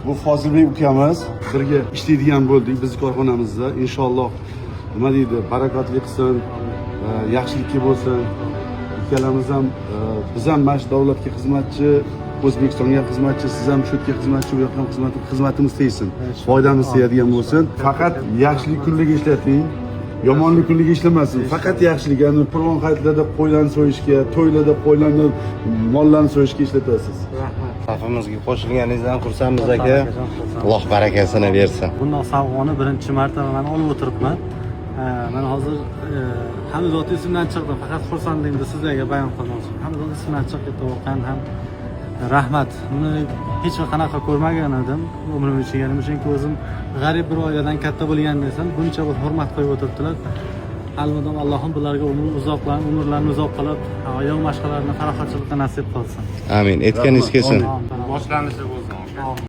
Bu Fozilbek ukamiz, birga ishlaydigan bo'ldik bizni korxonamizda. Inshaalloh, nima deydi, barakotli qilsin, yaxshilikka bo'lsin. Ikkalamiz ham, biz ham mana shu davlatga xizmatchi, O'zbekistonga xizmatchi, siz ham shu yerga xizmatchi, bu yoqqa ham xizmat, xizmatimiz tegsin, foydamiz tegadigan bo'lsin. Faqat yaxshilik kunliga ishlating, yomonlik kunliga ishlamasin. Faqat yaxshilik, ya'ni Qurbon hayitlarda qo'ylarni so'yishga, to'ylarda qo'ylarni, mollarni so'yishga ishlatasiz. Rahmat. Safimizga qo'shilganingizdan xursandmiz, aka. Alloh barakasini bersin. Bundoq sovg'ani birinchi marta man olib o'tiribman. Man hozir hamzot esimdan chiqdi, faqat xursandligimni sizlarga bayon qilmoqchiman. Hamzot esimdan chiqib ketdi voqean ham. Rahmat, buni hech bir qanaqa ko'rmagan edim umrim ichiga. Nima, chunki o'zim g'arib bir oiladan katta bo'lgan desam, buncha bir hurmat qo'yib o'tiribdilar. Almudom Allohim bularga umr uzoqlarni, umrlarini uzoq qilib, oila mashqalarini farog'atchilikqa nasib qilsin. Amin. Aytganingiz kelsin. Amin. Boshlanishi bo'lsin. Amin.